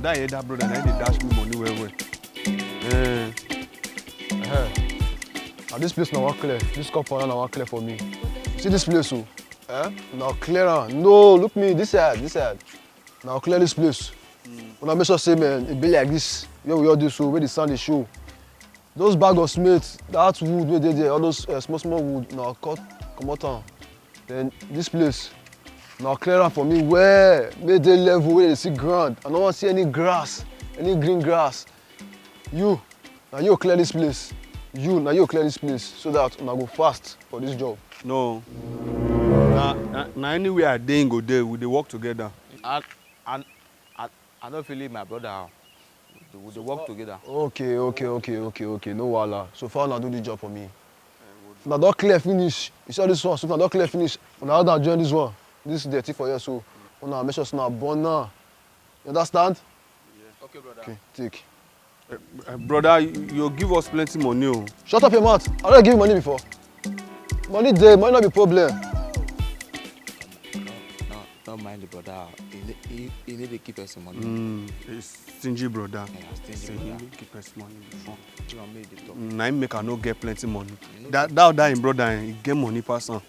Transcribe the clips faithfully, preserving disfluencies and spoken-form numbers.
I hear that brother, na him dey dash me money well well. Eh. Eh. Na this place na wan clear. This compound na wan clear for me. See this place o. Eh? Na clear am. No, look me, this side, this side. Na clear this place. Una make sure say, man, e be like this. Where we all dey so, where the sun dey show. Those bag of cement, that wood wey dey there, all those, eh, small small wood, na cut comot am. Then this place, na clear am for me well. Make e dey level wey dey see ground. I no wan see any grass, any green grass. You, na you clear this place. You, na you clear this place so that una go fast for this job. No. Na, na, na anywhere I dey, him go dey. We dey work together. I, I, I, I no fit leave my brother. We dey work together. Okay, okay, okay, okay, okay. No wahala. So far, una do the job for me. Una don clear finish. You see all this one, so una don clear finish. Una add am join this one. This dirty for here, so una make sure say una burn am. You understand? Okay, brother. Okay, take. Uh, brother, you, you give us plenty money o. Shut up your mouth. I don give you money before. Money dey, money no be problem. No, no, don't mind the brother. He, he, he need to keep us some money. Mm, a stingy brother. Yeah, stingy brother. He need to keep us money before. Give am make he dey talk. Mm, na him make I no get plenty money. That, that, that him brother, eh, he get money pass am.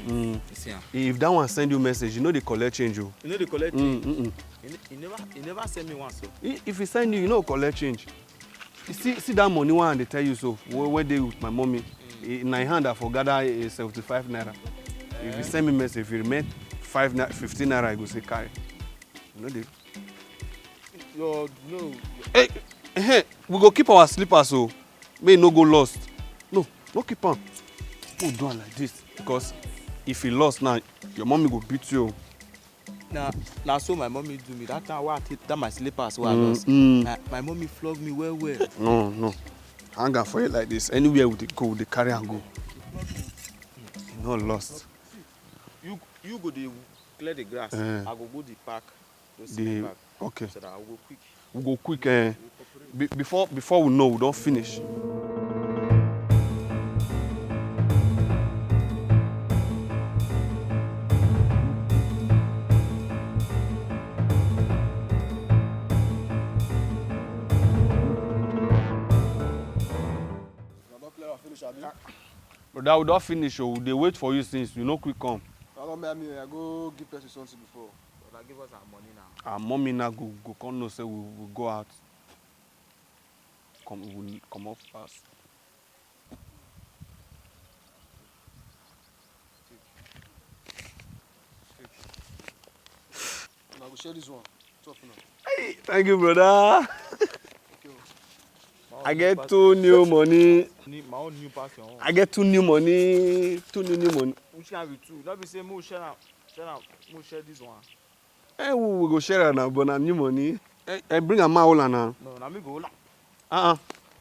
Mm. You see am? If that one send you message, you no dey collect change o. You no dey collect change? Mm, mm, mm. He ne-, he never, he never send me one so. He, if he send you, you no collect change. You see, see that money one I dey tell you so, wey, wey dey with my mommy. Mm. He, na him hand I for gather a seventy-five naira. If you send me message, if you remain five na-, fifteen naira, I go say carry. You no dey. Your, no. Hey, hey, we go keep our slippers o. Make e no go lost. No, no keep am. Make we do am like this. Because if e lost now, your mommy go beat you o. Na, na so my mommy do me. That time wey I take that my slippers wey I lost, mm, my, my mommy flog me well well. No, no. Hang am for you like this. Anywhere we dey go, we dey carry am go. E no lost. You, you go dey clear the grass. Eh. I go go dey pack those cement bag. Okay. So that I go quick. We go quick, eh. Be-, before, before we know, we don finish. Una don clear am finish, abi? Brother, we don finish o. We dey wait for you since. You no quick come. Una don make me, I go give person something before. Brother, give us our money now. Our mommy now go, go come know say we, we go out. Come, we comot pass. Una go share this one. Two of una. Hey, thank you, brother. Okay o. I get two new money. Ni-, my own new pass your own. I get two new money. Two new, new money. Which kind be two? No be say make we share am, share am, make we share this one. Eh, we, we go share am now, but na new money. Eh, eh, bring am, ma hold am now. No, na me go hold am. Uh-uh.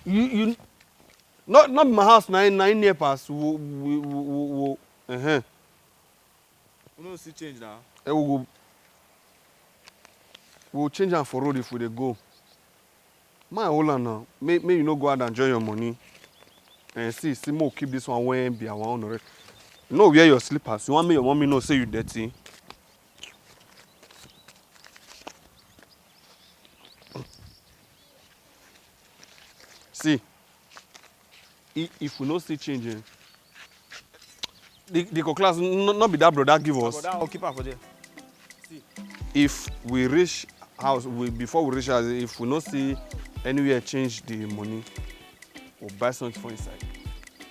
You, you, no, no be my house, na, na him near pass. We, we, we, we, we, uh-huh. We no see change now. Eh, we go, we go change am for road if we dey go. Ma hold am now. Make, make you no go out and join your money. Eh, see, see, make we keep this one wey be our own already. You no wear your slippers. You wan make your mommy know say you dirty? See, i-, if we no see change, eh, the, the cutlass, no, no be that brother give us. Brother, I'll keep am for there. See. If we reach house, we, before we reach house, if we no see anywhere change the money, we'll buy something for inside.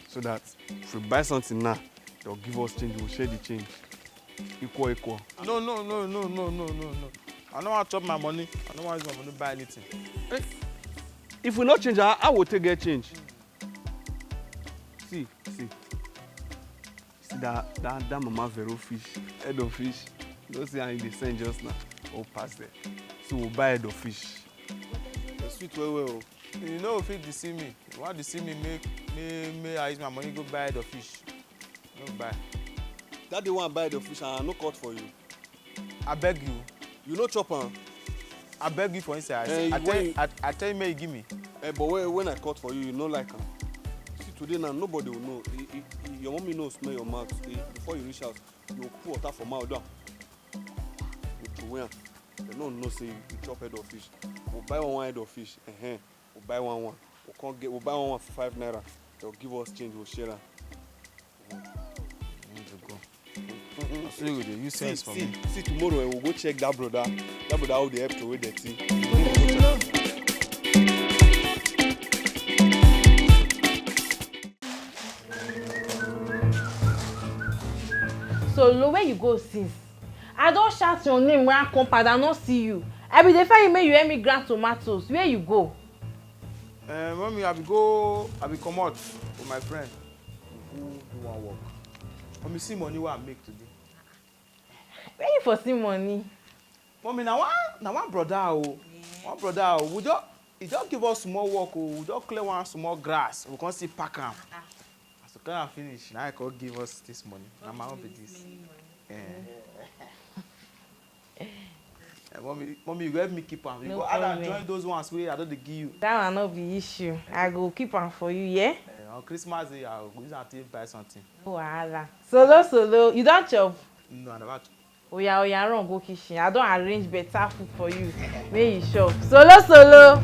So that if we buy something now, they'll give us change, we'll share the change. Equal, equal. No, no, no, no, no, no, no, no. I no wan chop my money. I no wan use my money buy anything. Eh, if we no change, how, how we take get change? See, see. See that, that, that mama Vero fish, head of fish. You know, see how e dey send just now. All pass there. So we'll buy head of fish. E sweet well well o. You no fit deceive me. You wan deceive me, make, make, make I use my money go buy head of fish. No buy. That day wey I buy head of fish, I no cut for you. I beg you. You no chop am. I beg you for inside. Eh, I, I tell you, I, I tell you, make you give me. Eh, but when, when I cut for you, you no like am. See, today now, nobody will know. I, I, I, your mommy no smell your mouth. I, before you reach house, you put water for mouth, down. You throway am. Dem no know say you, you chop head of fish. We buy one, one head of fish. Uh-huh. We buy one, one. We come get, we buy one, one for five naira. They'll give us change, we'll share am. I need to go. I say we dey use See, sense for see, me. See tomorrow, eh, we'll go check that brother. That brother how dey help throway dirty. So, Lo, where you go since? I don shout your name when I come pad, I no see you. I be dey find you make you help me grab tomatoes. Where you go? Eh, mommy, I be go, I be comot with my friend. We go do one work. Mommy, see money wey I make today. Where you for see money? Mommy, na one, na one brother o. One brother o. We just, he just give us small work o. We just clear one small grass. We come see pack am. As we clear am finish, na he come give us this money. Na my own be this. Eh. Eh, mommy, mommy, you go help me keep am. You No go add am problem. Join those ones wey I don dey give you. That one no be issue. I go keep am for you, yeah? Eh, on Christmas day, I go use am take buy something. No wahala. Solo, solo. You don chop? No, I never. Oya, oya, run go kitchen. I don arrange better food for you. Make you chop. Solo, solo.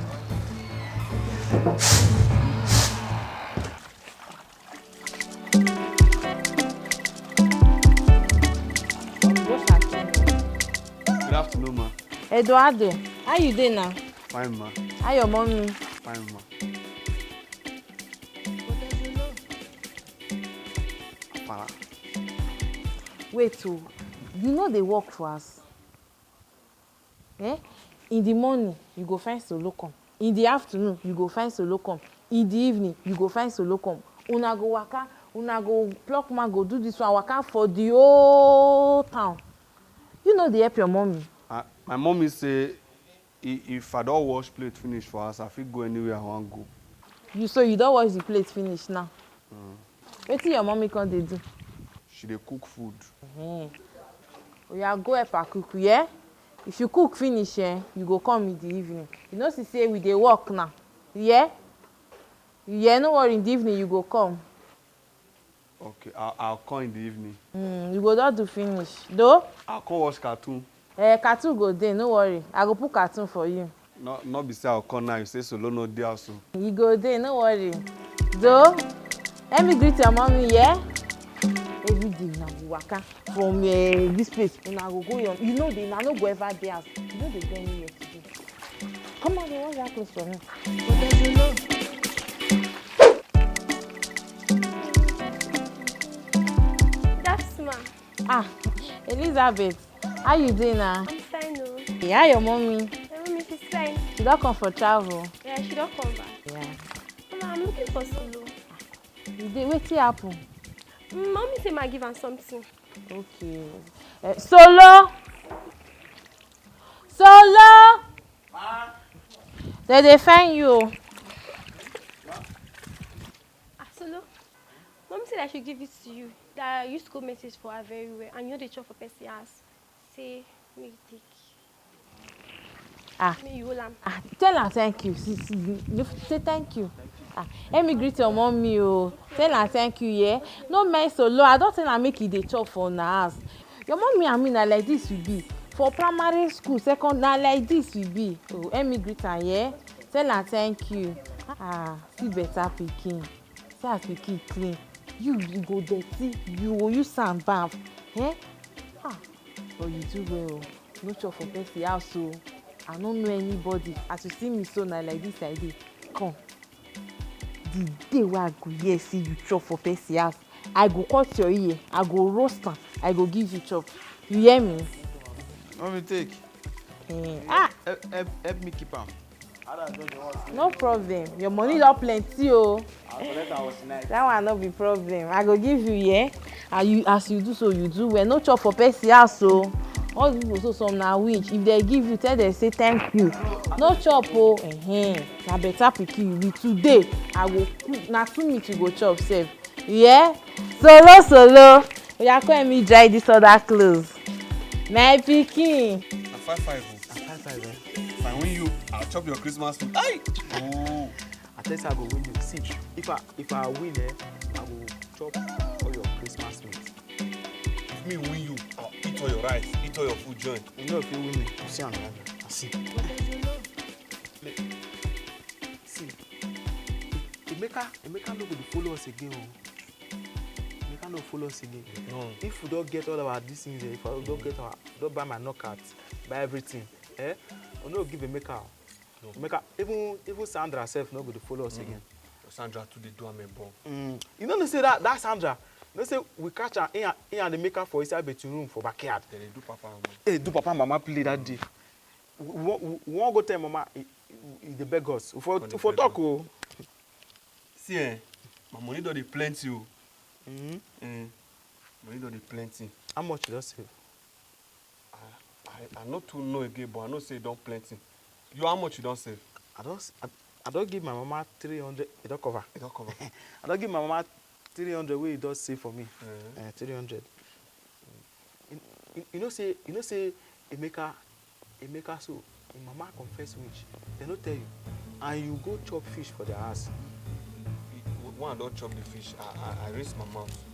Good afternoon, ma. Eduardo, how you dey now? Fine, ma. How your mommy? Fine, ma. Fala. Wait o, you no dey work for house? Eh? In the morning, you go find solo come. In the afternoon, you go find solo come. In the evening, you go find solo come. Una go waka, una go pluck mango, do this one, waka for the whole town. You no dey help your mommy. Uh, my mommy say i- if I don wash plate finish for house, I fit go anywhere I wan go. You so you don wash the plate finish now. Wetin your mommy come dey do? She dey cook food. Hmm. Oya go help her cook, yeah? If you cook finish, eh, you go come in the evening. You know see say we dey work now, yeah? Yeah, no worry, in the evening you go come. Okay, I'll, I'll come in the evening. Mm, you go don do finish. Though? I'll come watch cartoon. Eh, cartoon go dey, no worry. I go put cartoon for you. No, no be say I'll come now. You say solo no dey house o. You go dey, no worry. Though, let me greet your mommy, yeah? Every day una go waka from uh, this place. Una go go your, you know dey, una no go ever dey house. You no dey go anywhere today. Come on, dey wash that clothes for me. That's ma. Ah, Elizabeth, how you dey na? I'm fine o. Yeah, how your mommy? My mommy, she's fine. She don come for travel. Yeah, she don come back. Yeah. Mama, I'm looking for Solo. You dey, wetin happen? Mm, mommy say ma give am something. Okay. Eh, Solo! Solo! Dem dey find you o. Ah, Solo. Mommy said I should give it to you. That I used to go message for her very well. And you know they chop for person house. Say, make you take. Ah. Make you hold am. Ah, tell am thank you. See, see, you say thank you. Ah, help me greet your mommy o. Tell am thank you, yeah? No mind Solo. I don tell am make e dey chop for una house. Your mommy and me na like this we be. For primary school, second, na like this we be. Oh, help me greet am, yeah? Tell am thank you. Ah, see better pikin. See as pikin clean. You, you go dirty. You go use sand baff. Eh? Ah, but you do well o. No chop for person house o. I no know anybody. As you see me so, na like this I dey. Come. The day wey I go hear say you chop for person house, I go cut your ear, I go roast am, I go give you chop. You hear me? Mommy, take. Eh, ah, Help, help, help me keep am. No problem. Your money don plenty o. I'll collect our snack. That one no be problem. I go give you, yeah? And you, as you do so, you do well. No chop for person house o. All these people so, some na witch. If they give you, tell them say thank you. No chop o. Ehen. Na better pikin you be today. I go cook. Na two meat you go chop sef. You hear? Solo, solo. Oya, come help me dry this other clothes. My pikin. Na five five o. Na five five, eh? If I win you, I'll chop your Christmas food. Aye! Oh. I tell you say I go win you. See, if I, if I win, eh, I go chop all your Christmas meat. If me win you, I'll eat Eat all your rice, eat all your food join. You know if you win me, you see am. See, Emeka, Emeka no go dey follow us again o. Emeka no follow us again. No. If we don get all our these things, eh, if I don get our, don buy my knockout, buy everything, eh? We no give Emeka o. No. Emeka, even even Sandra sef no go dey follow us again. Sandra too dey do am a bum. Mm. You no know say that that Sandra, you know say we catch am, he and he and Emeka for inside bedroom for backyard. Dem dey do papa and mama. Hey, do papa and mama play that day. We, we, we wan go tell mama, he, he, he dey beg us. We for, we for talk o. See eh, my money don dey plenty o. Mm-hmm. Eh, money don dey plenty. How much you don save? I, I, I no too know again, but I know say e don plenty. You, how much you don save? I don s- I, I don give my mama three hundred. E don cover. E don cover. I don give my mama three hundred wey e don save for me. Eh. Eh, three hundred. You, you, you know say you know say Emeka Emeka so im mama confess witch. Dem no tell you. And you go chop fish for their house. When I don chop the fish, I, I, I rinse my mouth.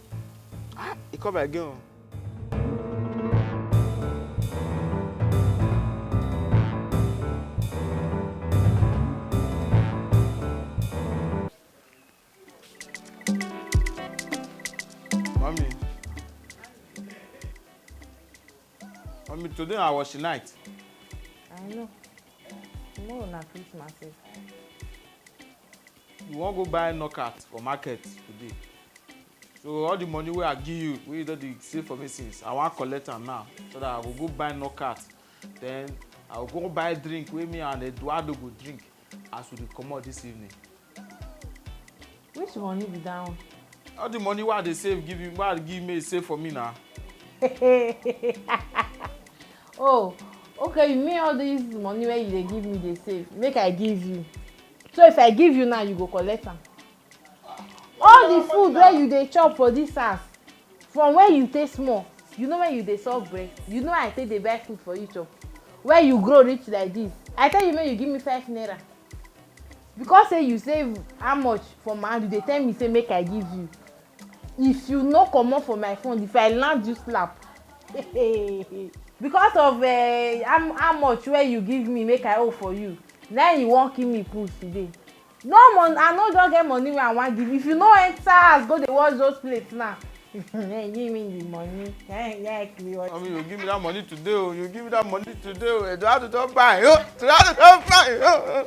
Ah, e cover again o. Mommy. Mommy, today na washi night. I know. Tomorrow na Christmas Eve. You wan go buy knockout for market today. So all the money wey I give you, wey you don dey save for me since, I wan collect am now so that I go go buy knockout. Then I go go buy drink wey me and Eduardo go drink as we dey comot this evening. Which money be that one? All the money wey I dey save give you, wey I give me, save for me na. Oh, okay, you mean all this money wey you dey give me dey save, make I give you. So if I give you now, you go collect am. All the food wey you dey chop for this house, from when you take small, you know when you dey suck breast, you know I take dey buy food for you chop. When you grow reach like this, I tell you make you give me five naira. Because say you save how much for my hand, you dey tell me say make I give you. If you no comot for my front, if I land you slap. Because of uh, how, how much wey you give me make I owe for you, na you wan kill me put today. No mon, I no don get money wey I wan give. If you no enter house go dey wash those plates now, give me the money. Yeah, yeah, clean. Mommy, you give me that money today o. You give me that money today o. Eduardo don buy o. Eduardo don buy o.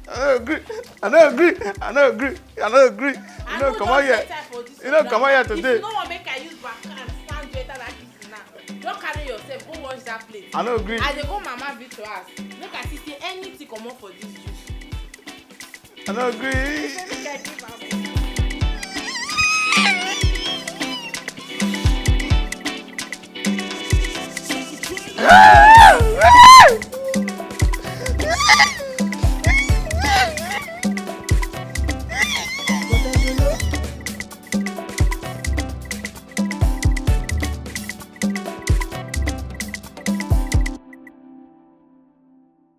I no agree. I no agree. I no agree. I no agree. You no comot here. You no comot here today. If you no wan make I use back hand stand you enter that kitchen now, just carry yourself go wash that plate. I no agree. I dey go mama Victor house. Make I see say anything comot for this juice. I no agree.